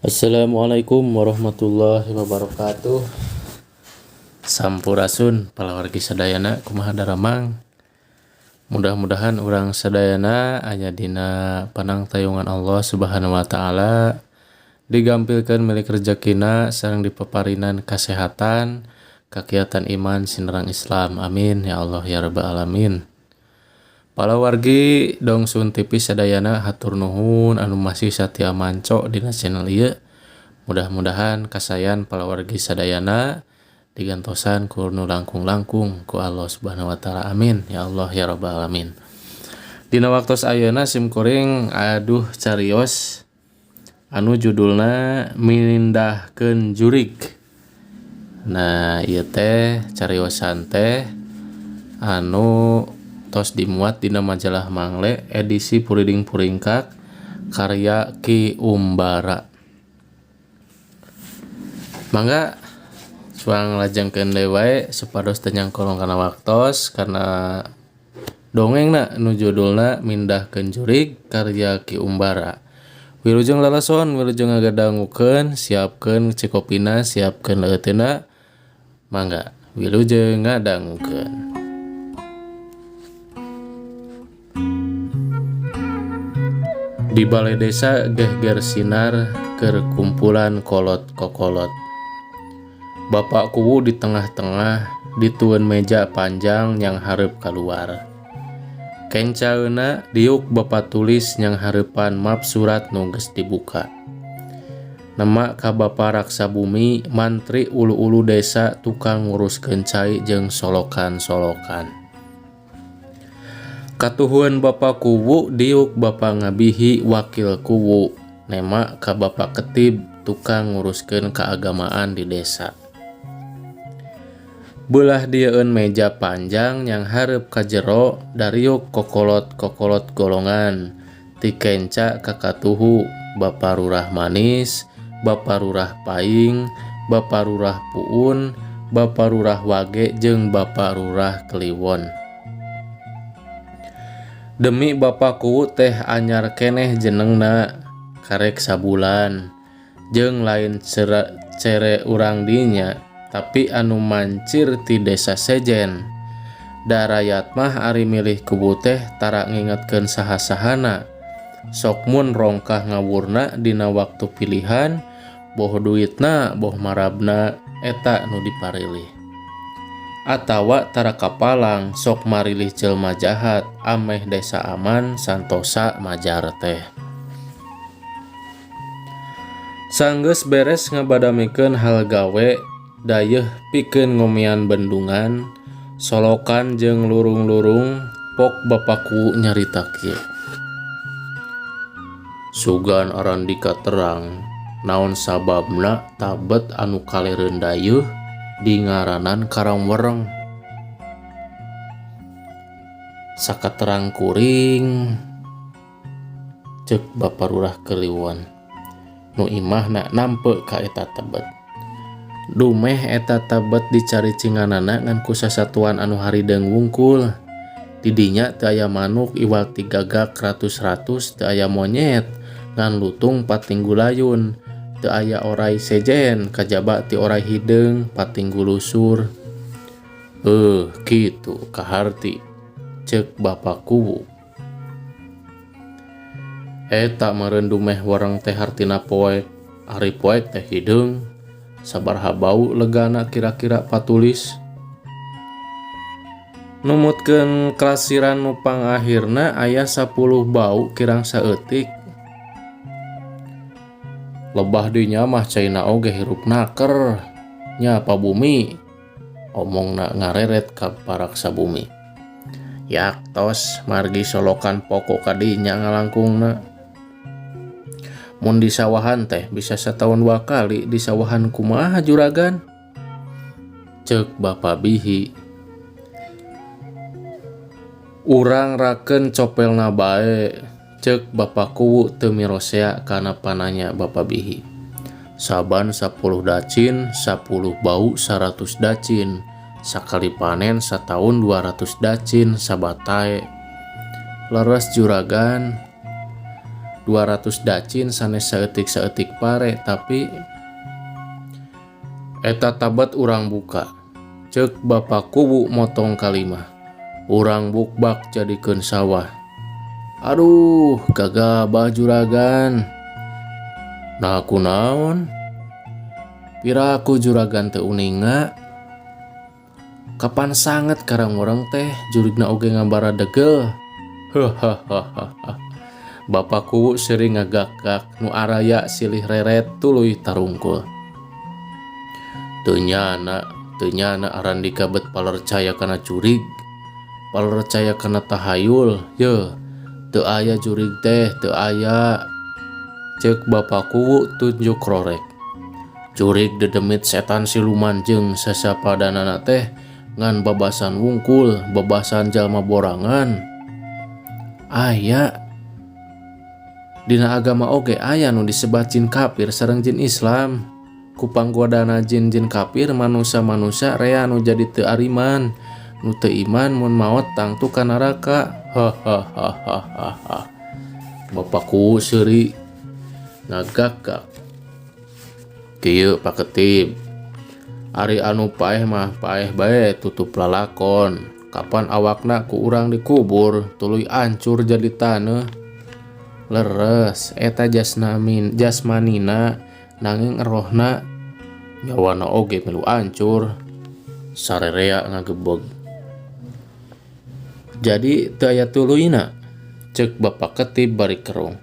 Assalamualaikum warahmatullahi wabarakatuh. Sampurasun palawargi sadayana, kumaha daramang? Mudah-mudahan urang sadayana aya dina panangtayungan Allah Subhanahu wa taala, digampilkeun milik rezekina sareng dipaparinan kasehatan, kakiatan iman sinerang Islam. Amin ya Allah ya rabbal alamin. Palawargi Dongsun TV sadayana, hatur nuhun anu masih satia manco dina channel ieu. Mudah-mudahan kasayan palawargi sadayana digantosan ku nu langkung-langkung ku Allah Subhanahu wa taala. Amin ya Allah ya rabbal alamin. Dina waktos ayeuna sim kuring aduh carios anu judulna Mindahkeun Jurig. Nah, ieu teh cariosan teh anu tos dimuat dina majalah Mangle edisi Puriding Puringkak karya Ki Umbara. Mangga suang lajengkeun deui wae supados teu nyangkolong kana waktos karena dongengna nu judulna Mindahkeun Jurig karya Ki Umbara. Wilujeng lalason, wilujeng ngagadangukeun, siapkeun cikopina, siapkeun leuteuna. Mangga wilujeng ngadangukeun. Di balai desa gehger sinar keur kumpulan kolot kokolot. Bapak Kuwu di tengah-tengah ditueun meja panjang yang hareup kaluar. Kencaeuna diuk Bapak Tulis yang hareupan map surat nu geus dibuka. Nema ka Bapa Raksa Bumi, mantri ulu-ulu desa tukang nguruskeun cai jeung solokan-solokan. Katuhueun Bapak Kuwu diuk Bapak Ngabihi wakil Kuwu, nema ka Bapak Ketib tukang nguruskeun keagamaan di desa. Beulah dieun meja panjang yang hareup ka jero dariuk kokolot-kokolot golongan ti kenca ka katuhu Bapa Lurah Manis, Bapa Lurah Paing, Bapa Lurah Puun, Bapa Lurah Wage jeung Bapa Lurah Kliwon. Demi Bapa Kuwu teh anyar keneh jenengna karek sabulan jeung lain cere urang dinya, tapi anu mancir ti desa sejen. Da rayat mah ari milih kubu teh tara ngingetkeun saha-sahana. Sok mun rongkah ngawurna dina waktu pilihan, boh duitna boh marabna eta nu diparilih. Atawa tara kapalang sok marilih jelma jahat ameh desa aman santosa majar teh. Sanggeus beres ngabadamikeun hal gawe dayeuh pikeun ngomean bendungan, solokan jeung lurung-lurung, pok Bapa Kuwu nyarita kieu. Sugan Arandika terang naon sababna tabet anu kalereun dayeuh dingaranan Karangwereng. Sakaterang kuring, ceuk Bapa Lurah Kliwon nu imahna nampe ka eta tebet. Dumeh eta tebet dicaricinganana ngan ku sasatuan anu harideung wungkul. Di dinya teu aya manuk iwal ti gagak ratus-ratus, teu aya monyet ngan lutung patinggu layun, teu aya oray sejen kajaba ti oray hideung patinggu lusur. Kitu kaharti, ceuk Bapa Kuwu. Eta meureun dumeh wereng teh hartina poek, ari poek teh hideung. Sabaraha bau legana kira-kira patulis. Numutkeun klasiran nu pangahirna aya 10 bau kirang saeutik. Lebah dinya mah caina oge hirup naker. Nya pa bumi omongna ngareret ka paraksa bumi. Yaktos margi solokan pokok kadinya ngalangkungna. Mun di sawahan teh bisa setahun 2 kali, di sawahan kumaha juragan? Ceuk Bapa Bihi. Urang rakeun copelna bae, ceuk Bapa Kuwu teu mirosea kana pananya Bapa Bihi. Saban 10 dacin, 10 bau 100 dacin, sakali panen sataun 200 dacin sabatae. Leres juragan. 200 dacin sanes saeutik-saeutik pare tapi eta tabat urang buka. Ceuk Bapa Kuwu motong kalimah. Urang bukbak jadikeun sawah. Aduh, gagabah juragan. Nah kunaon? Piraku juragan teu uninga. Kapan sanget karang urang teh jurigna oge ngabaradegel. Hahaha. Bapa Kuwu sering ngagakak nu araya silih reret tuluy tarungkul. Teu nyana, teu nyana Arandika bet palercaya kana jurig. Palercaya kana tahayul, yeuh. Teu aya jurig teh, teu aya. Ceuk Bapa Kuwu tunjuk rorek. Jurig dedemit setan siluman jeung sasapadanana teh ngan babasan wungkul, babasan jalma borangan. Aya. Dina agama oge aya nu disebat jin kafir sareng jin Islam. Ku panggodana jin-jin kafir manusa-manusa rea nu jadi teu ariman, nu teu iman mun maot tangtu ka neraka. Hahahahaha. Bapa Kuwu seuri ngagakak. Kieu Paketib. Ari anu paeh mah paeh bae tutup lalakon. Kapan awakna ku urang dikubur tuluy ancur jadi taneuh. Leres eta jasnamin jasmanina nanging erohna nyawana oge milu ancur. Sarerea ngagebeg. Jadi teu aya tuluyna? Ceuk Bapa Ketib bari kerung.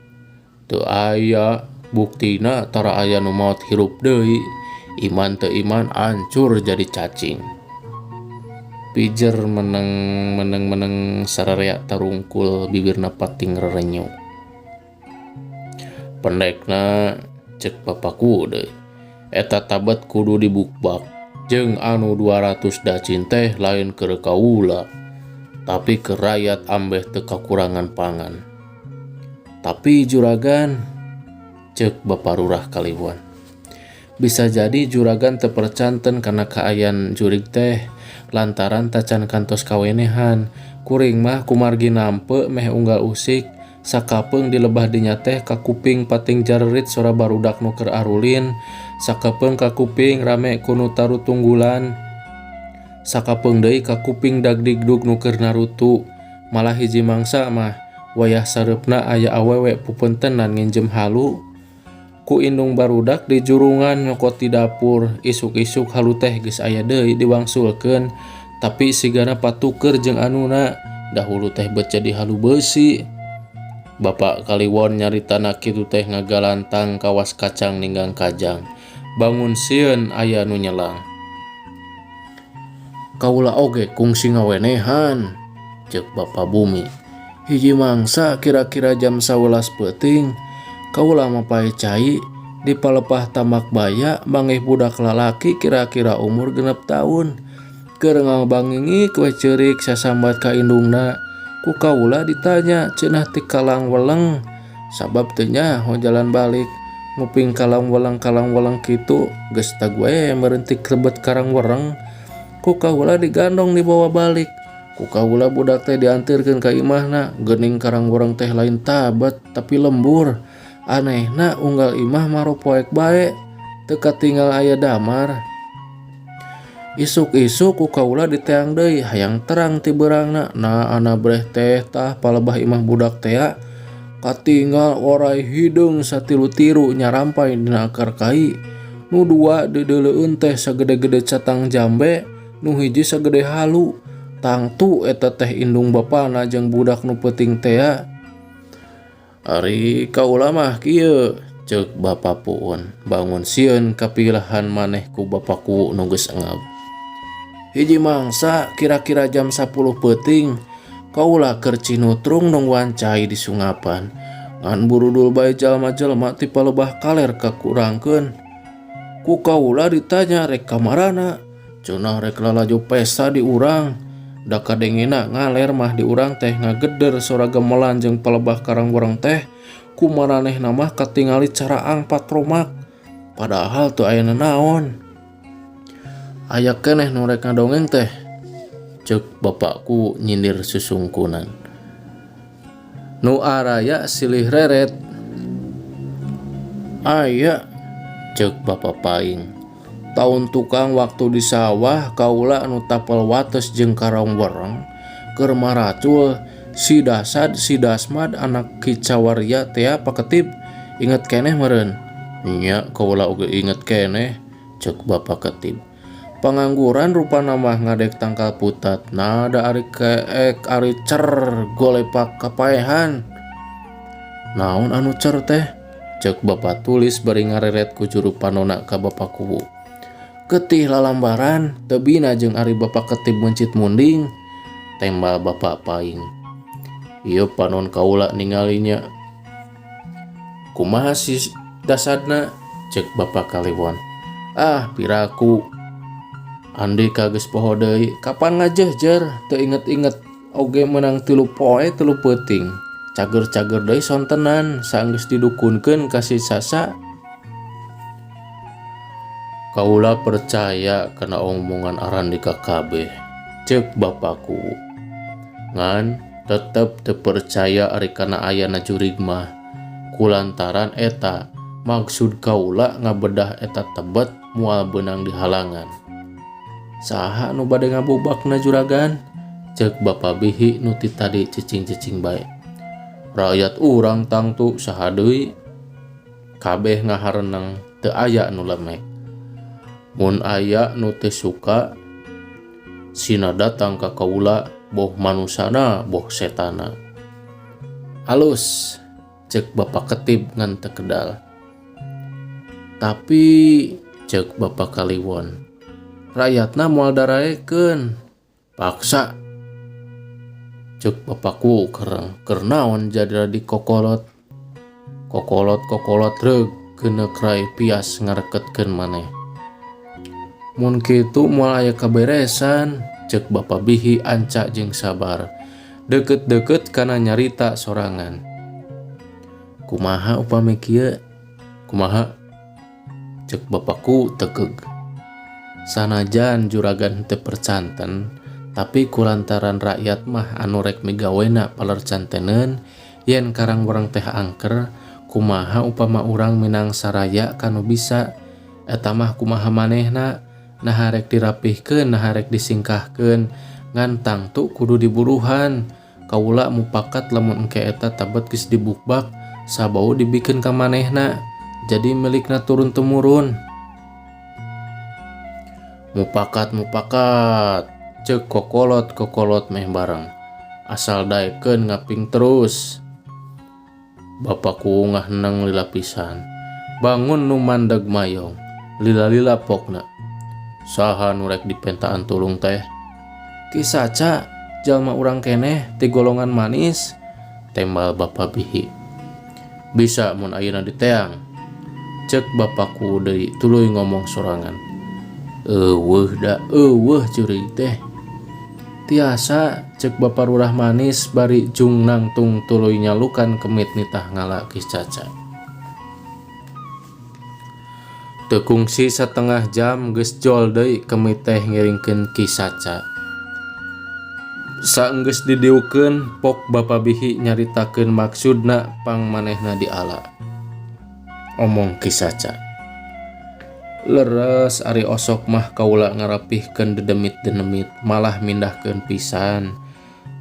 Teu aya, buktina tara aya nu maot hirup deui. Iman teu iman ancur jadi cacing. Pijer meneng meneng meneng sararea tarungkul bibirna pating rerenyu. Pendekna ceuk Bapa Kuwu deui. Eta tabet kudu dibukbak jeung anu 200 dacin teh lain keur kaula tapi keur rakyat ambeh teu kakurangan pangan. Tapi juragan, ceuk Bapa Lurah Kaliwon. Bisa jadi juragan teu percanten kana kaayaan jurig teh lantaran tacan kantos kawenehan. Kuring mah kumargi nampe meh unggal usik sakapeung di lebah dinya teh kakuping pating jarerit sora barudak nu keur arulin, sakapeung kakuping rame ku nu tarutunggulan, sakapeung deui kakuping dagdigdug nu keur narutu. Malah hiji mangsa mah wayah sareupna aya awewe pupuntenan nginjem halu ku indung barudak di jurungan nyokot di dapur. Isuk-isuk halu teh geus aya deui diwangsulkeun tapi sigana patuker jeung anuna dahulu teh bet jadi halu beusi. Bapak Kaliwon nyaritana kitu teh ngagalantang kawas kacang ninggang kajang. Bangun sieun aya nu nyelang. Kaula oge kungsi ngawenehan, ceuk Bapa Bumi. Hiji mangsa kira-kira jam 11 peuting, kaula mapae cai di palepah tambak baya manggih budak lalaki kira-kira umur 6 tahun. Keur ngabangingik we ceurik sasambat ka indungna. Ku kaula ditanya cenah ti kalang weleng sabab teu nyaho jalan balik. Nguping kalang weleng kalang weleng kitu geus tag we meureun ti krebet karang wereng. Ku kaula digandong dibawa balik. Ku kaula budak teh diantirkeun ka imahna. Geuning karang wereng teh lain tabat tapi lembur. Anehna unggal imah maropoek bae teu katinggal aya damar. Isuk-isuk ku kaula diteang deui hayang terang ti beurangna. Nah anabreh teh tah palebah imah budak tea katinggal oray hideung satilu-tiru nyarampai dina akar kai. Nu dua deudeuleun teh sagede-gede catang jambe, nu hiji sagede halu. Tangtu eta teh indung bapana jeung budak nu peuting tea. Ari kaula mah kieu, ceuk Bapa Puun. Bangun sieun kapilahan maneh ku Bapa Kuwu nu geus engab. Hiji mangsa kira-kira jam 10 peuting, kaula keur cinutrung nungguan cai di sungapan. Ngan burudul bae jalma-jalma ti palebah kaler kakurangkeun. Ku kaula ditanya rek ka marana, cenah rek lalajo pesta di urang. Da kadengena ngaler mah di urang teh ngageder sora gamelan jeung palebah karang wereng teh ku maranehna mah katingali caraang patromak. Padahal teu aya nanaon. Aya keneh nu rek ngadongeng teh, ceuk bapakku nyindir susungkunan. Nu araya silih reret. Aya, ceuk Bapa Paing. Taun tukang waktu di sawah kaula anu tapel wates jeung Karang Wereng keur maracul si Dasad si Dasmad anak Ki Cawarya tea Paketib inget keneh meureun. Nya kaula oge inget keneh, ceuk Bapa Ketib. Pangangguran rupana mah ngadek tangkal putat nada ari keek ari cer golepak kapaehan. Naon anu cer teh? Ceuk Bapa Tulis bari ngareret ku juru panona ka Bapa Kuwu. Getih lalambaran teu bina jeung ari Bapa Ketib meuncit munding, tembal Bapa Paing. Ieu panon kaula ningalinya. Kumaha si Dasadna? Ceuk Bapa Kaliwon. Ah, piraku. Andika geus poho deui, kapan ngajeuhjeur teu inget-inget oge meunang tilu poe tilu peuting. Cager-cager deui sontenan saenggeus didukunkeun ka si Sasa. Kaula percaya kana omongan Arandika kabeh, ceuk Bapa Kuwu. Ngan tetep teu percaya ari kana ayana jurig mah. Kulantaran eta maksud kaula ngabedah eta tebet moal beunang dihalangan. Saha nu bade ngabubakna juragan? Ceuk Bapa Bihi nu ti tadi cicing-cicing bae. Rakyat urang tangtu saha deui? Kabeh ngahareneng teu aya nu lemek. Mun aya nu teu suka sina datang ka kaula boh manusana boh setana. Alus, ceuk Bapa Ketib ngan teu kedal. Tapi ceuk Bapa Kaliwon, rakyatna moal daraekeun. Paksa. Ceuk Bapa Kuwu kereng, keur naon jadi dikokolot. Kokolot-kokolot reug keuneuk rai pias ngareketkeun maneh. Mun kitu moal aya kaberesan, ceuk Bapa Bihi anca jeung sabar. Deukeut-deukeut kana nyarita sorangan. Kumaha upami kieu? Kumaha? Ceuk Bapa Kuwu tekeg. Sanajan juragan henteu percanten, tapi kulantaran rakyat mah anu rek migawena palercanteneun yen Karang Wereng teh angker, kumaha upama urang minang saraya kanu bisa eta mah kumaha manehna naha rek dirapihkeun naha rek disingkahkeun ngan tangtu kudu diburuhan. Kaula mupakat lamun engke eta tebet geus dibukbak sabau dibikeun ka manehna jadi milikna turun temurun. Mupakat mupakat, ceuk kokolot kokolot meh bareng. Asal daekeun ngaping terus. Bapa Kuwu ngaheneng lila pisan. Bangun nu mandeg mayong, lila-lila pokna. Saha nu rek dipentaan tulung teh? Ki Saca, jalma urang keneh ti golongan manis, tembal Bapa Bihi. Bisa mun ayeuna diteang. Ceuk Bapa Kuwu deui tuluy ngomong sorangan. Euweuh da euweuh jurig teh. Tiasa ceuk Bapa Lurah Manis bari jung nangtung tuluy nyalukan kemit nitah ngala Ki Caca. Teu kungsi satengah jam geus jol deui kemit teh ngiringkeun Ki Saca. Saenggeus didiukeun pok Bapa Bihi nyaritakeun maksudna pang manehna diala. Omong Ki Saca. Leres ari osok mah kaula ngarapihkeun dedemit-dedemit malah mindahkeun pisan.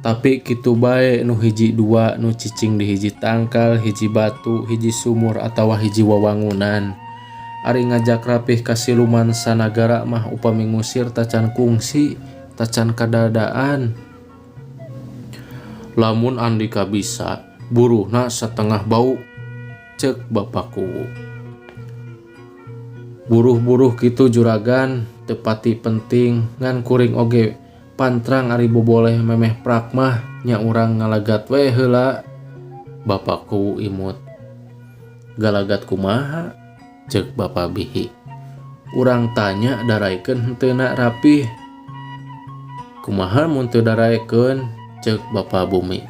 Tapi kitu bae nu hiji dua nu cicing di hiji tangkal, hiji batu, hiji sumur atawa hiji wawangunan. Ari ngajak rapih ka siluman sanagara mah upami ngusir tacan kungsi, tacan kadadaan. Lamun andika bisa, buruhna satengah bau, ceuk Bapa Kuwu. Buruh-buruh kitu juragan teu pati penting ngan kuring oge pantrang ari boboleh memeh prak mah nya urang ngalagat we heula. Bapa Kuwu imut. Galagat kumaha? Ceuk Bapa Bihi. Urang tanya daraekeun henteuna rapih. Kumaha mun teu daraekeun? Ceuk Bapa Bumi.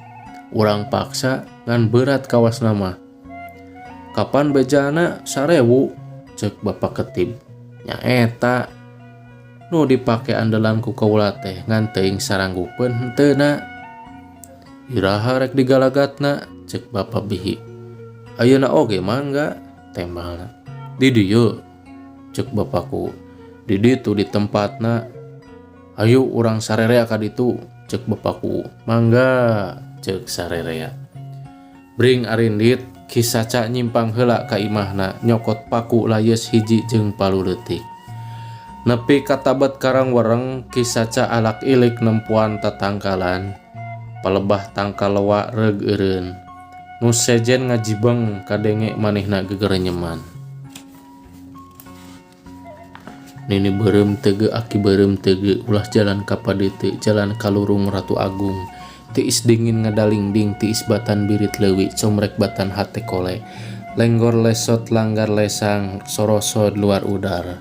Urang paksa ngan berat kawasna mah. Kapan bejana 1000? Ceuk Bapa Ketib. Nya eta nu dipake andalan ku kaula teh ngan teuing saranggupeun henteuna. Iraha rek digalagatna? Ceuk Bapa Bihi. Ayeuna oge mangga. Tembalna. Di dieu cek bapakku. Di ditu di tempatna. Hayu urang sarerea ka ditu cek bapakku. Mangga cek sarerea. Bring arindit Ki Saca nyimpang heula ka imahna nyokot paku layeus hiji jeung palu leutik. Nepi ka tabet Karangwereng Ki Saca alak ilik nempoan tatangkalan. Palebah tangkal loa reug eureun. Nu sejen ngajibeng kadenge manehna gegerenyeman. Nini beureum teu ge aki beureum teu ge ulah jalan ka padeuteu jalan ka lurung Ratu Agung. Tiis dingin ngadalingding tiis batan birit leuwi comrek batan hate kole. Lenggor lesot langgar lesang sorosod luar udar.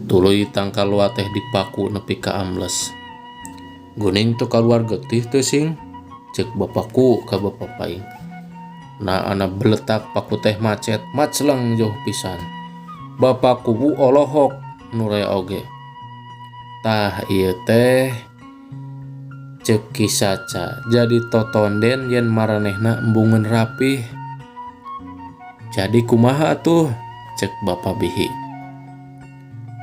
Tuluy tangkal loa teh dipaku nepi ka ambles. Guning teu kaluar getih teu sing? Ceuk bapaku ka bapa paing. Nah ana beletak paku teh macet macleng jauh pisan. Bapa kuwu olohok nu rea oge. Tah ieu teh ceuk Ki Saca jadi totonden yen maranehna embungeun rapih. Jadi kumaha atuh? Ceuk Bapa Bihi.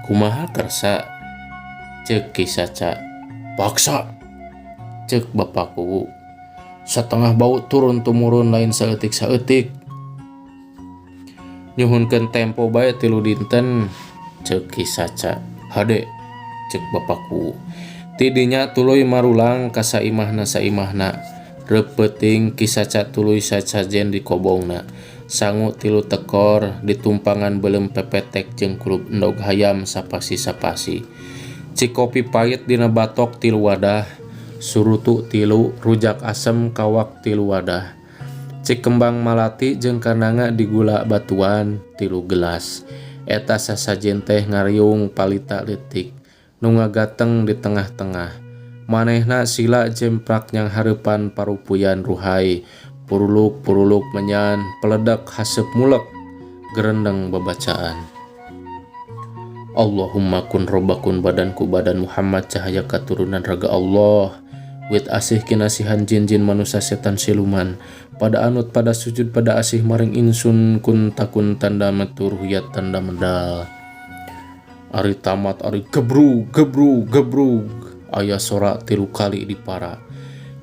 Kumaha kersa? Ceuk Ki Saca. Paksa! Ceuk Bapa Kuwu. Satengah bau turun tumurun lain saeutik-saeutik. Nyuhunkeun tempo bae tilu dinten. Ceuk Ki Saca. Hade! Ceuk Bapa Kuwu. Ti dinya tuluy marulang ka saimahna-saimahna. Reup peuting Ki Saca tuluy sasajen dikobongna. Sangu tilu tekor ditumpangan beuleum pepetek jeung kulub endog hayam sapasi-sapasi. Cikopi pait dina batok tilu wadah, surutu tilu, rujak asem kawak tilu wadah. Cikembang malati jeung kananga digula batuan tilu gelas. Eta sasajen teh ngariung palita leutik. Nu ngagateng di tengah-tengah. Manehna sila jemprak nyanghareupan parupuyan ruhai, puruluk-puruluk menyan, peledek haseup mulek, gerendeng babacaan. Allahumma kun robakun badanku badan Muhammad cahaya katurunan raga Allah. Wit asih kinasihan jin-jin manusia setan siluman. Pada anut pada sujud pada asih maring insun kun takun tanda metur huyat tanda medal. Ari tamat ari gebrug gebrug gebrug aya sora tilu kali di para.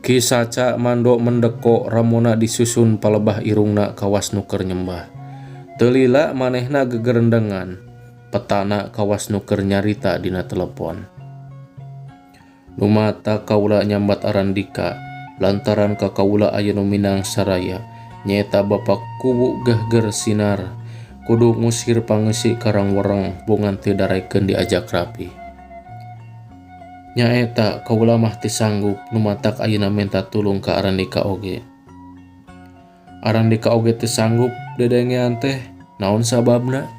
Ki Saca mando mendeko ramona disusun palebah irungna kawas nu keur nyembah. Teu lila manehna gegerendengan petana kawas nu keur nyarita dina telepon. Nu mata kaula nyambat Arandika lantaran ka kaula aya nu minang saraya nyaeta Bapa Kuwu Gehger Sinar. Kudu ngusir pangeusi Karangwereng bongan teu darekeun diajak rapi. Nyaeta kaula mah teu sanggup nu matak ayeuna menta tulung ka Arandika oge. Arandika oge teu sanggup dedengean teh naon sababna?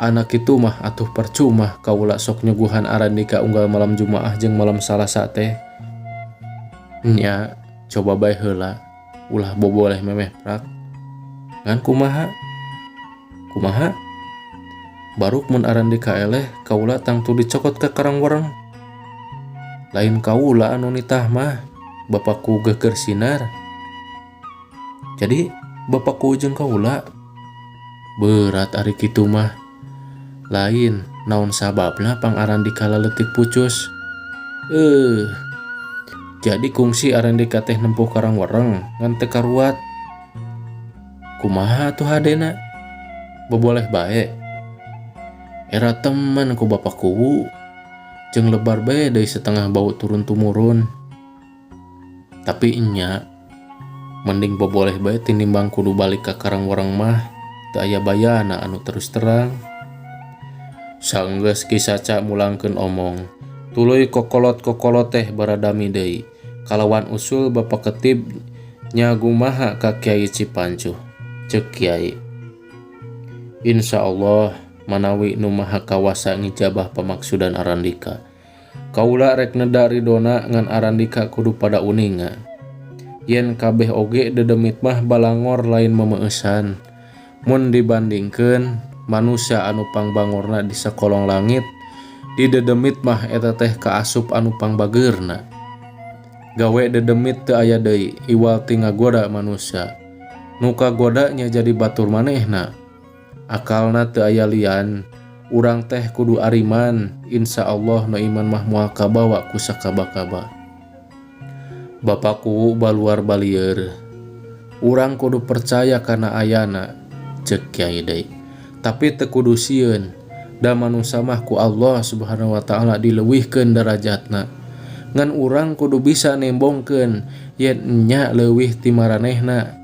Anak kitu mah atuh percuma kaula sok nyuguhan Arandika unggal malam Jumaah jeung malam Salasa teh. Nya coba bae heula ulah boboleh memeh prak. Ngan kumaha? Kumaha? Baruk mun Arandika eleh kaula tangtu dicokot ka Karangwereng. Lain kaula anu nitah mah, bapaku geukeur sinar. Jadi bapaku jeung kaula. Berat ari kitu mah. Lain naon sababna pang Arandika laletik pucus. Jadi kungsi Arandika teh nempuh Karangwereng ngan teu karuat. Kumaha atuh hadena? Boboleh bae. Era temen ku Bapak Kuwu. Jeung lebar bae deui setengah bau turun tumurun. Tapi enya mending boboleh bae tinimbang kudu balik ka Karangwereng mah teu aya bayana anu terus terang. Sanggeus Ki Saca mulangkeun omong, tuluy kokolot-kokolot teh baradami deui. Kalawan usul Bapak Ketib nyagumaha ka Kiai Cipancuh. Ceuk Kiai. Insya Allah manawi Nu Maha Kawasa ngijabah pamaksudan Arandika. Kaula rek neda ridona ngan Arandika kudu pada uninga. Yen kabeh oge dedemit mah balangor lain memeussan. Mun dibandingkeun manusia anu pangbangorna di sakolong langit, di dedemit mah eta teh kaasup anu pangbageurna. Gawe dedemit teu aya deui iwal ti ngagoda manusia. Nu kagoda nya jadi batur manehna. Akalna teu aya lian. Urang teh kudu ariman, insya Allah nu iman mah moal kabawa ku sakaba-kaba. Bapa Kuwu baluar balieur. Urang kudu percaya kana ayana, ceuk Kiai deui. Tapi teu kudu sieun, da manusa mah ku Allah Subhanahu wa taala dileuwihkeun darajatna. Ngan urang kudu bisa nembongkeun yen nya leuwih ti maranehna.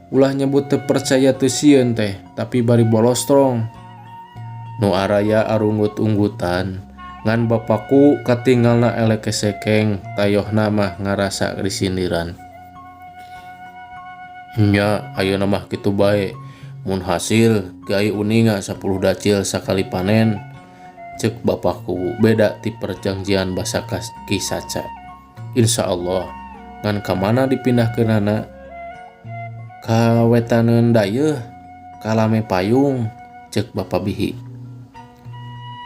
Ulah nyebut teu percaya teu sieun teh, tapi bari bolostrong. Nu araya arunggut-unggutan, ngan Bapa Kuwu katingalna eleh kesekeng, tayohna mah ngarasa disindiran. Nya, ayeuna mah kitu bae. Mun hasil, Kiai uninga 10 dacil sakali panen. Ceuk Bapa Kuwu beda ti perjanjian basa Ki Saca. Insya Allah, ngan kamana dipindahkeunana? Ka wetaneun dayeuh, ka lame payung, ceuk Bapa Bihi.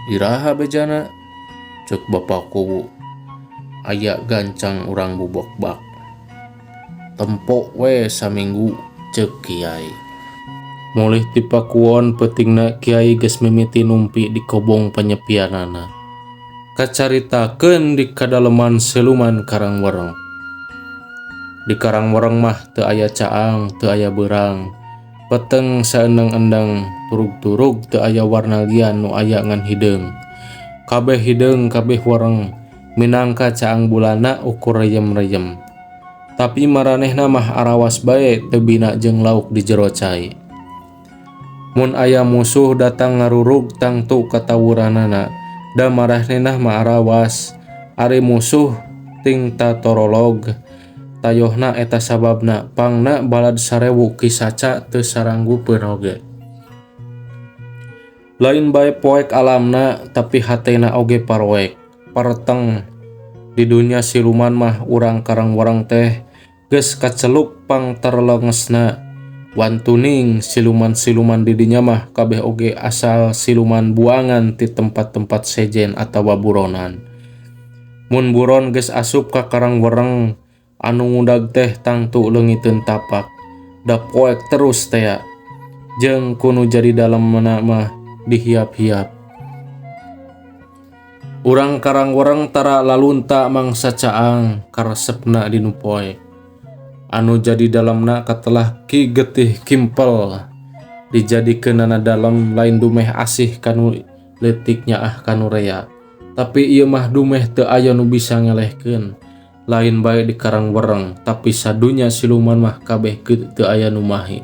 Iraha bejana? Ceuk Bapa Kuwu. Aya gancang urang bubokbak. Tempo we saminggu, ceuk Kiai. Mulih ti Pakuwon peutingna Kiai geus mimiti numpi di kobong panyepianana. Kacaritakeun di kadaleman siluman Karangwereng. Di Karangwereng mah teu aya caang, teu aya beurang. Peteng saendeng-endeng, turug-turug teu aya warna lian nu aya ngan hideung. Kabeh hideung kabeh wereng, minangka caang bulana ukur reyem-reyem. Tapi maranehna mah arawas bae teu bina jeung lauk di jero cai. Mun aya musuh datang ngarurug tangtu katawuranana, da maranehna mah arawas. Ari musuh ting tatorolog. Tayohna eta sababna pangna balad 1000 Ki Saca teu saranggupeun oge. Lain bae poek alamna tapi hatena oge paroek, pareteng. Di dunya siluman mah urang Karangwereng teh geus kaceluk pangterlengesna. Wantuning siluman-siluman di dinya mah kabeh oge asal siluman buangan ti tempat-tempat sejen atawa buronan. Mun buron geus asup ka Karangwereng, anu ngudag teh tangtu leungiteun tapak, da poek terus tea. Jeung ku nu jadi dalemna mah dihiap-hiap. Urang Karangwereng tara lalunta mangsa caang karesepna dinu poek. Anu jadi dalemna katelah Ki Getih Kimpel. Dijadikeunana dalem lain dumeh asih kanu leutik nyaah kanu rea. Tapi ieu mah dumeh teu aya nu bisa ngelehkeun. Lain bae di Karangwereng, tapi sadunya siluman mah kabeh teu aya nu mahi.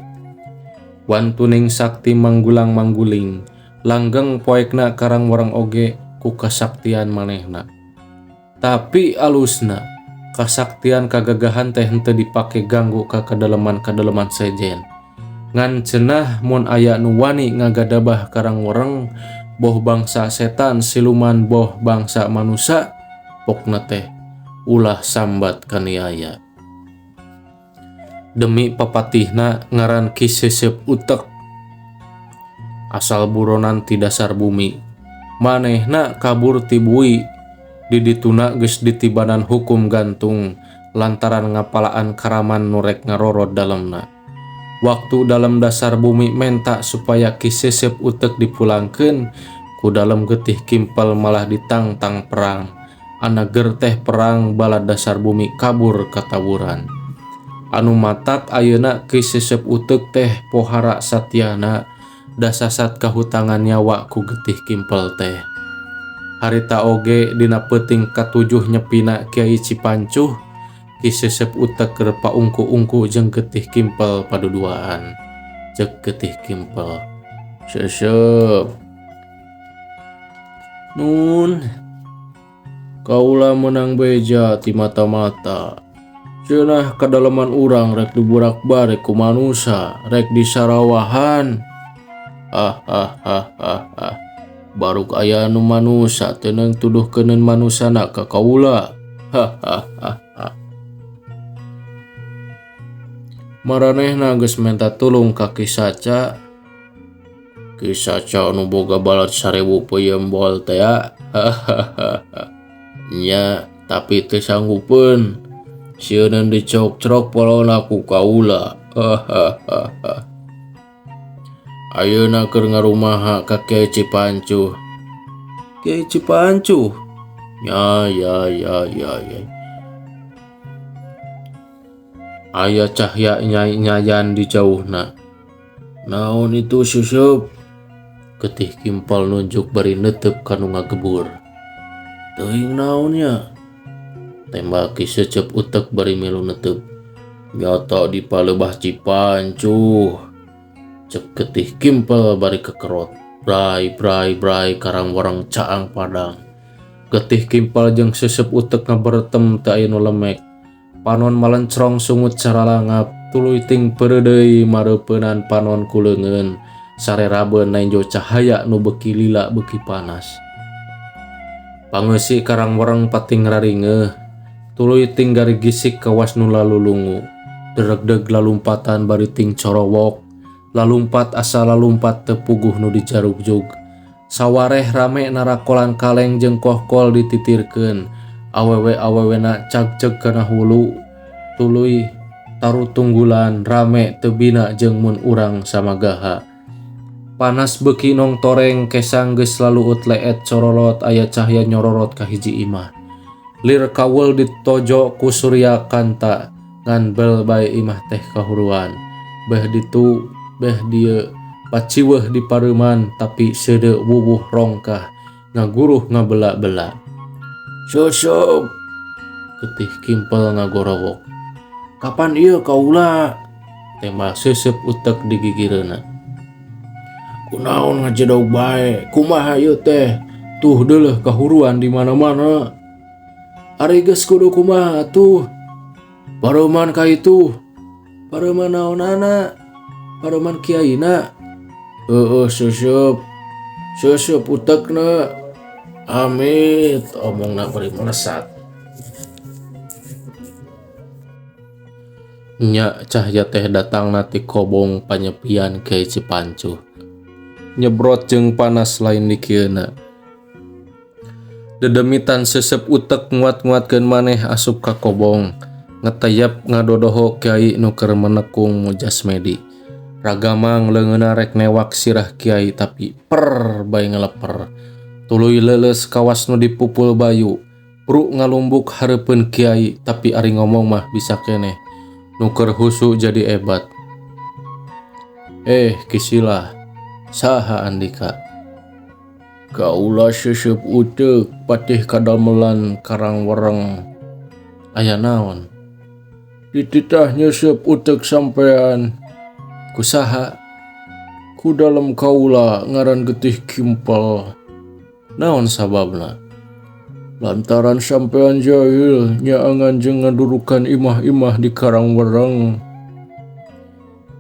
Wantuning sakti manggulang-mangguling, langgeng poekna Karangwereng oge ku kasaktian manehna. Tapi alusna, kasaktian kagagahan teh henteu dipake ganggu ka kadaleman-kadaleman sejen. Ngan cenah mun aya nu wani ngagadabah Karangwereng, boh bangsa setan siluman boh bangsa manusa, pokna teh ulah sambat kaniaya. Demi papatihna ngaran Ki Seuseup Utek. Asal buronan ti dasar bumi. Manehna kabur ti bui. Di dituna geus ditibanan hukum gantung lantaran ngapalaan karaman nu rek ngarorod dalemna. Waktu dalem dasar bumi menta supaya Ki Seuseup Utek dipulangkeun, ku dalem Getih Kimpel malah ditangtang perang. Anager teh perang balad dasar bumi kabur katawuran. Anu matak ayeuna Ki Seuseup Utek teh pohara satyana dasasat kahutangan nyawa ku Getih Kimpel teh. Harita oge dina peuting katujuh nyepina Kiai Cipancuh, Ki Seuseup Utek keur paungku-ungku jeung Getih Kimpel paduduaan. Ceuk Getih Kimpel, "Seuseup. Nun, kaula meunang beja ti mata-mata. Cenah kadaleman urang rek diburak-barik ku manusa, rek disarawahan. Ah ah ah ah ah. Baruk aya nu manusa teu tuduhkeuneun manusana ka kaula. Ha ha ha ha." Maranehna geus menta tulung ka Ki Saca. Ki Saca anu boga balad 1000 peuyeum bol tea. Ha ha ha ha. Nya, tapi teu sanggupeun. Sieuneun dicokcrok polona ku kaula. Ha ha ha ha. Ayeuna keur ngarumaha ka Kyai Cipancuh. Kyai Cipancuh? Nya ya ya ya ya. Aya cahya nyai-nyayan di jauhna. Naon itu Suseup? Getih Kimpal nunjuk bari neuteup ka nu ngagebur. Teuing naon nya? Tembal Ki Seuceup utek bari milu neuteup. Nyata di palebah Cipancuh. Cek Getih Kimpal bari kekerot. Brai brai brai karang wereng caang padang. Getih Kimpal jeung Seuceup utek ngaberetem teu aya nu lemek. Panon malencrong sungut caralangap tuluy ting peureudeuy mareupeunan panon ku leungeun sarerabeun nenjo cahaya nu beuki lila beuki panas. Pangeusi karang wereng pating raringeuh tuluy ting garigisik kawas nu lalulungu deregdeg lalumpatan bari ting corowok lalumpat asa lalumpat teu puguh nu dijarugjug. Sawareh rame narakolan kaleng jeung kohkol dititirkeun, awewe-awewena cagceg kana hulu, tuluy tarutunggulan rame teu bina jeung mun urang samagaha. Panas beuki nongtoreng kesang geus laluut leet corolot aya cahya nyororot ka hiji imah. Lir kaweul ditojo ku Suryakanta ngan bel bae imah teh kahuruan. Beh ditu beh dieu paciweuh di pareuman tapi seudeu wuwuh rongkah ngaguruh ngabela-bela. Seuseub! Getih Kimpel ngagorowok. Kapan ieu kaula? Tembal Seuseub utek di gigireunna. Kunaon ngajedog bae, kumaha ieu teh? Tuh deuleuh kahuruan di mana-mana. Ari geus kudu kumaha atuh? Pareuman ka itu. Pareuman naonana? Pareuman kiaina? Heueuh Seuseub. Seuseub utekna. Amit omongna bari melesat. Nya cahya teh datangna ti kobong panyepian Kyai Cipancuh. Nyebrot jeung panas lain dikieuna. Dedemitan Seuseub utek nguat-nguatkeun maneh asup ka kobong. Ngeteyep ngadodoho kyai nu keur menekung mujasmedi. Ragamang leungeunna rek newak sirah kyai tapi perr bae ngaleper. Tuluy leuleus kawas nu dipupul bayu. Pru ngalumbuk hareupeun kyai tapi ari ngomong mah bisa keneh. Nu keur husu jadi ebat. Eh Kisilah, saha andika? Kaula Seuseub uteuk patih kadamelan karang wereng. Aya naon? Dititah nyeuseub uteuk sampean. Ku saha? Ku dalem kaula ngaran Getih Kimpel. Naon sababna? Lantaran sampean jahil nyaangan jeung ngadurukan imah-imah di karang wereng.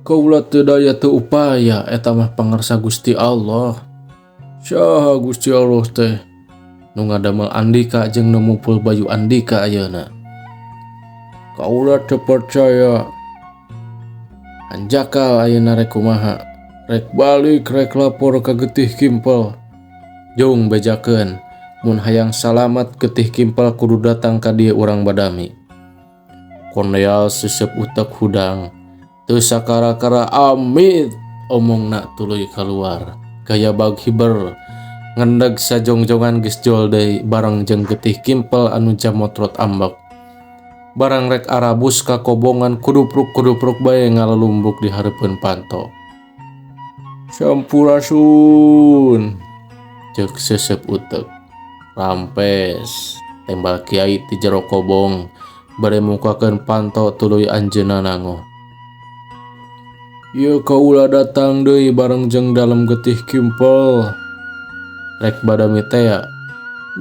Kaula teu daya teu upaya eta mah pangarsa Gusti Allah. Saha Gusti Allah teh? Nu ngadamel andika jeung nu mupul bayu andika ayeuna. Kaula teu percaya. Hanjakal ayeuna rek kumaha? Rek balik rek lapor ka Getih Kimpel. Jung bejakeun, mun hayang salamat Getih Kimpel kudu datang ka dieu urang badami. Kondeal Seuseub utek hudang. Teu sakara-kara amit omongna tuluy kaluar. Gaya bag hiber ngendeg sajongjongan geus jol deui bareng jeung Getih Kimpel anu jamotrot ambek. Barang rek arabus ka kobongan kudupruk-kudupruk bae ngalalumbuk di hareupeun panto. Sampurasun! Ceuk Seuseub utek. Rampes! Tembal kiai ti jero kobong bade mukakeun panto tuluy anjeunna nangoh. Ieu kaula datang deui bareng jeung dalem Getih Kimpel. Rek badami tea.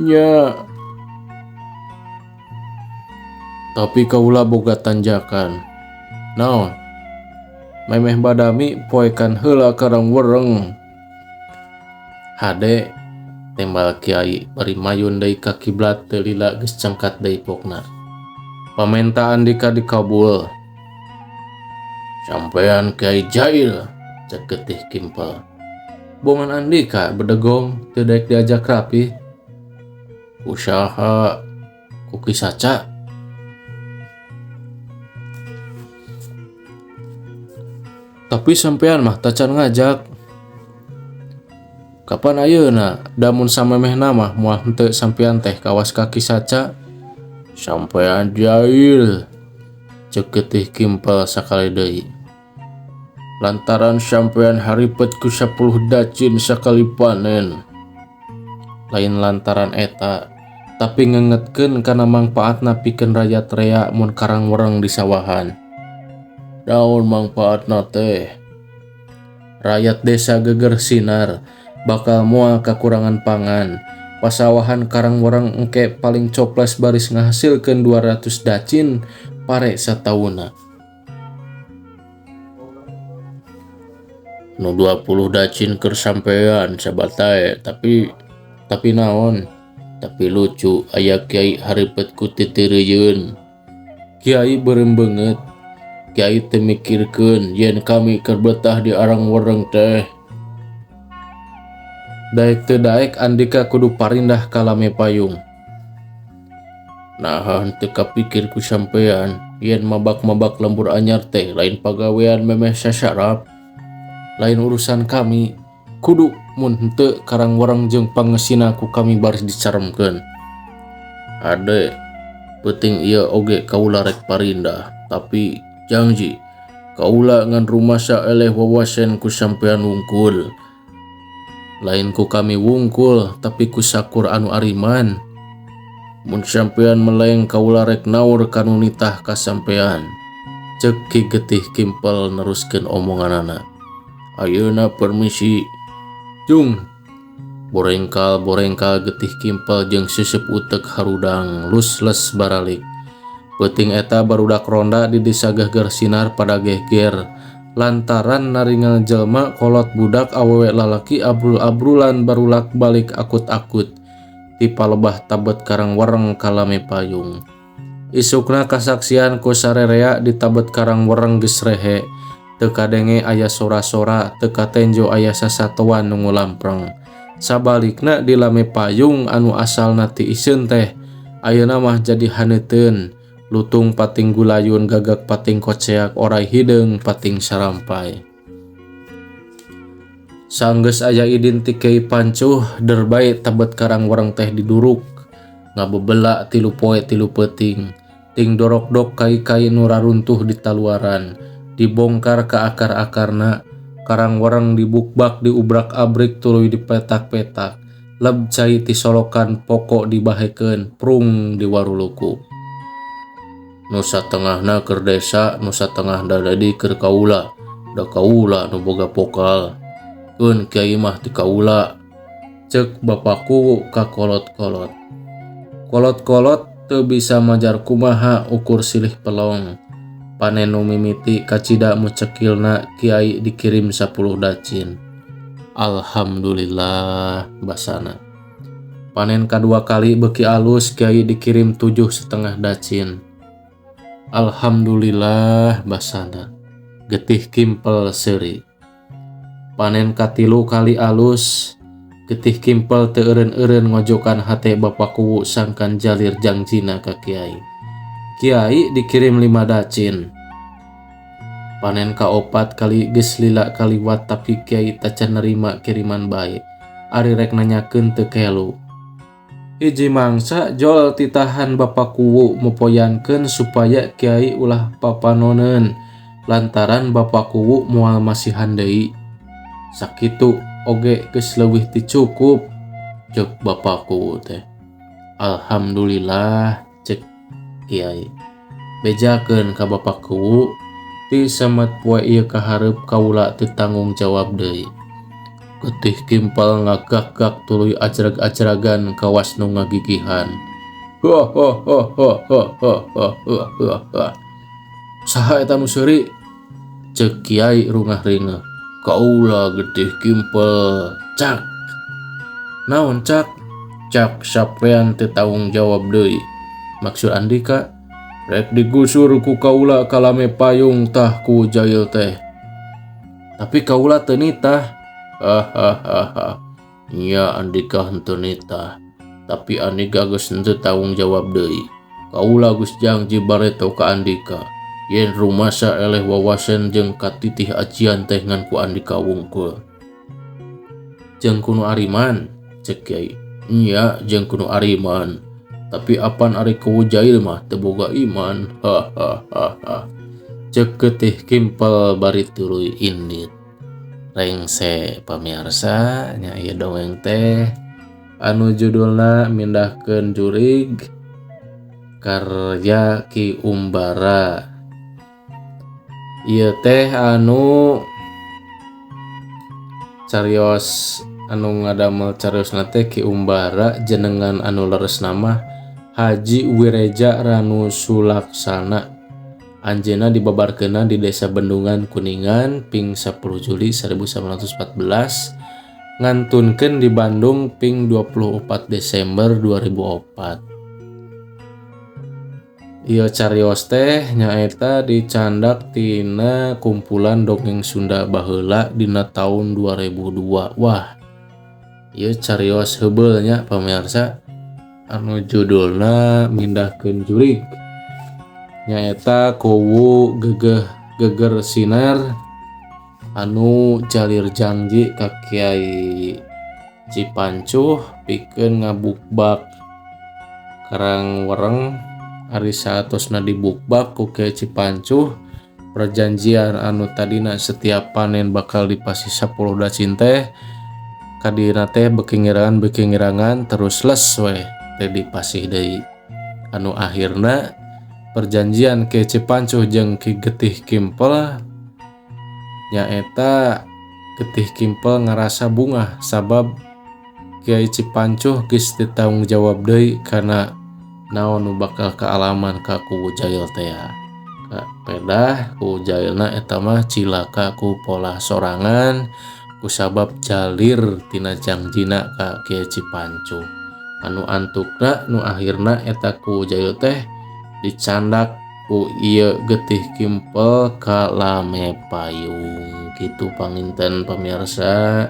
Nya. Tapi kaula boga tanjakan. Naon? Memeh badami poekan heula karang wereng. Hade tembal kiai bari mayun deui ka kiblat teu lila geus cengkat deui pokna. Pamenta andika dikabul. Sampean Kiai Jail, cek Getih Kimpel. Bongan andika bedegong teu daek diajak rapi. Ku saha? Ku Ki Saca. Tapi sampean mah tacan ngajak. Kapan ayeuna da mun samemehna mah moal henteu sampeyan teh kawas ka Ki Saca. Sampeyan jail. Ceuk Getih Kimpel sakali deui. Lantaran sampeyan haripet ku sapuluh dacin sakali panen. Lain lantaran eta, tapi ngengetkeun kana mangpaatna pikeun rayat rea mun karang wereng di sawahan. Naon mangpaatna teh? Rayat desa Geger Sinar bakal moal kakurangan pangan. Pasawahan karang wereng engke paling coples baris ngahasilkeun 200 dacin pare sataunna. Nu 20 dacin keur sampean sabatae, tapi tapi naon? Tapi lucu aya kiai haripet ku titireuyeun. Kiai beureum beungeut. Kiai teu mikirkeun yen kami keur betah di arang wereng teh. Daek teu daek andika kudu parindah ka lame payung. Naha henteu kapikir ku sampean yen mabak-mabak lembur anyar teh lain pagawean memeh sasarap. Lain urusan kami, kudu mun henteu karang wereng jeung pangesina ku kami baris dicaremkeun. Hade, peuting ieu oge kaula rek parindah, tapi jangji kaula ngan rumasa eleh wawasen ku sampean wungkul. Lain ku kami wungkul, tapi ku sakur anu ariman. Mun sampean meleng kaula rek naur kanu nitah ka sampean. Ceuk Ki Getih Kimpel neruskeun omonganana. Ayeuna permisi. Jung. Borengkal-borengkal Getih Kimpel jeung siseup uteuk harudang lusles baralik. Peuting eta barudak ronda di desa Geger Sinar pada geger lantaran naringal jelma kolot budak awewe lalaki abrul-abrulan barulak balik akut-akut ti palebah tabet karang wereng ka lame payung. Isukna kasaksian ku sarerea di tabet karang wereng geus rehe. Teu kadenge aya sora-sora, teu katenjo aya sasatoan nu ngulampreng. Sabalikna di lame payung anu asalna ti iseun teh ayeuna mah jadi haneuteun. Lutung pating gulayun, gagak pating koceak, oray hideung pating sarampai. Sanggeus aya idin ti Kiai Pancuh, derbae tabet karang wereng teh diduruk. Ngabebela tilu poe tilu peuting. Ting dorokdok kai-kai nu raruntuh di taluaran. Dibongkar ka akar-akarna, karang wereng dibukbak diubrak-abrik tuluy dipetak-petak. Leb cai ti solokan poko dibahekeun, prung diwaruluku. Nu satengahna keur desa, nu satengahna deui keur kaula. Da kaula nu boga pokal. Keun kiai mah ti kaula. Ceuk bapaku ka kolot-kolot. Kolot-kolot teu bisa majar kumaha ukur silih pelong. Panen nu mimiti kacida mucekilna kiai dikirim 10 dacin. Alhamdulillah basana. Panen kadua kali beuki alus kiai dikirim 7,5 dacin. Alhamdulillah basana. Getih Kimpel seuri. Panen katilu kali alus, Getih Kimpel teu eureun-eureun ngojokan hate Bapa Kuwu sangkan jalir jangjina ka kiai. Kiai dikirim 5 dacin. Panen kaopat kali geus lila kaliwat tapi kiai tacan nerima kiriman bae. Ari rek nanyakeun teu kelu. Hiji mangsa jol titahan Bapa Kuwu mopoyankeun supaya kiai ulah papanoneun lantaran Bapa Kuwu moal masihan deui. Sakitu oge geus leuwih ti cukup ceuk Bapa Kuwu teh. Alhamdulillah ceuk kiai. Bejakeun ka Bapa Kuwu ti samet poe ieu kahareup kaula teu tanggung jawab deui. Getih Kimpel ngagak-gak tuluy ajrag-ajragan kawas nu ngagigihan. Saha eta nu seuri? Ceuk kiai rungah-ringeh. Kaula Getih Kimpel. Cak. Naon cak? Cak sampean teu tanggung jawab deui. Maksud andika? Rek digusur ku kaula ka lame payung tah ku jail teh. Tapi kaula teu nitah. Hahaha. Nya andika henteu nitah. Tapi andika geus henteu tanggung jawab deui. Kaula geus janji bareto ka andika. Yen rumasa eleh wawasen jeung katitih ajian teh ngan ku andika wungkul. Jeung ku nu Ariman cek Kiai. Nya jeung ku nu Ariman tapi apan ari kuwu jail mah teu boga iman ha ha ha ha cek Getih Kimpel bari tuluy indit. Rengse pamirsa nya ieu dongeng teh anu judulna Mindahkeun Jurig karya Ki Umbara. Ieu teh anu carios anu ngadamel cariosna teh Ki Umbara jenengan anu leresna mah Haji Wireja Ranu Sulaksana. Anjeunna dibabarkeunna di Desa Bendungan Kuningan ping 10 Juli 1914 ngantunkeun di Bandung ping 24 Desember 2004. Ieu carios teh nyaeta dicandak tina kumpulan dongeng Sunda baheula dina taun 2002. Wah, ieu carios heubeul nya pamirsa anu judulna Mindahkeun Jurig. Nyaeta kuwu gegeh geger sinar anu jalir jangji ka Kiai Cipancuh pikeun ngabukbak Karangwereng. Ari saatosna dibukbak ku Kiai Cipancuh perjanjian anu tadina setiap panen bakal dipasih 10 dacin teh kadina teh beuki ngirangan terus les we teh dipasih deui. Anu akhirna perjanjian Kiai Cipancuh jeung Ki Getih Kimpel nyaeta Getih Kimpel ngarasa bungah sabab Kiai Cipancuh geus teu tanggung jawab deui kana naon nu bakal kaalaman ka kuwu jail teh ya. Ka pedah kuwu jailna eta mah cilaka ku polah sorangan kusabab jalir tina jangjina ka Kiai Cipancuh. Anu antukna nu akhirna eta kuwu jail teh dicandak ku ieu Getih Kimpel ka lame payung. Kitu panginten pamirsa.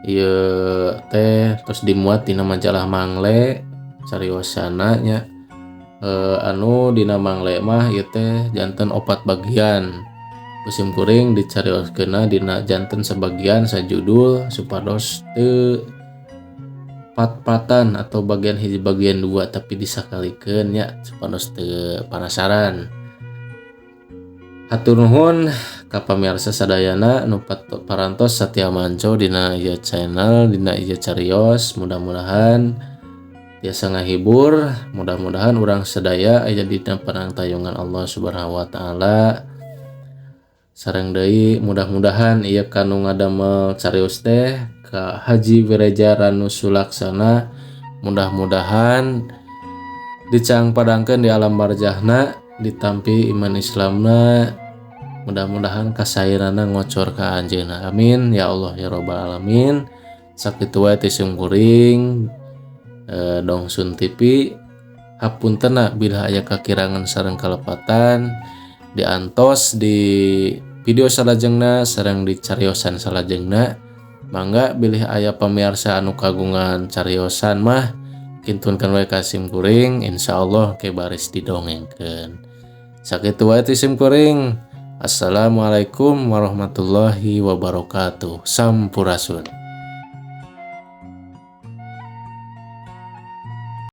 Ieu teh terus dimuat dina majalah Mangle cariosana nya. Anu dina Mangle mah ieu teh janten 4 bagian. Musim kuring dicarioskeunna dina janten sebagian sajudul supados teu pat-patan atau bagian hiji bagian dua tapi disakalikeun nya supados teu panasaran. Hatur nuhun ka pamirsa sadayana nu parantos satia manco dina ieu channel dina ieu carios. Mudah-mudahan tiasa ngahibur, mudah-mudahan urang sadaya aya dina panangtayungan Allah Subhanahu wa taala. Sareng deui mudah-mudahan ieu kanu ngadamel carios teh ka Haji Wireja Ranu Sulaksana mudah-mudahan dicangpadangkeun di alam barzahna, ditampi iman Islamna, mudah-mudahan kasairana ngocor ka anjeunna. Amin ya Allah ya robbal alamin. Sakitu wae ti simkuring Dongsun TV. Hapuntena bila aya kakirangan sareng kalepatan diantos di video salajengna sareng di cariosan salajengna. Mangga bilih aya pamirsa anu kagungan cariosan mah kintunkeun we ka simkuring, insyaallah ke baris didongengkeun. Sakitu wae ti simkuring. Assalamualaikum warahmatullahi wabarakatuh. Sampurasun.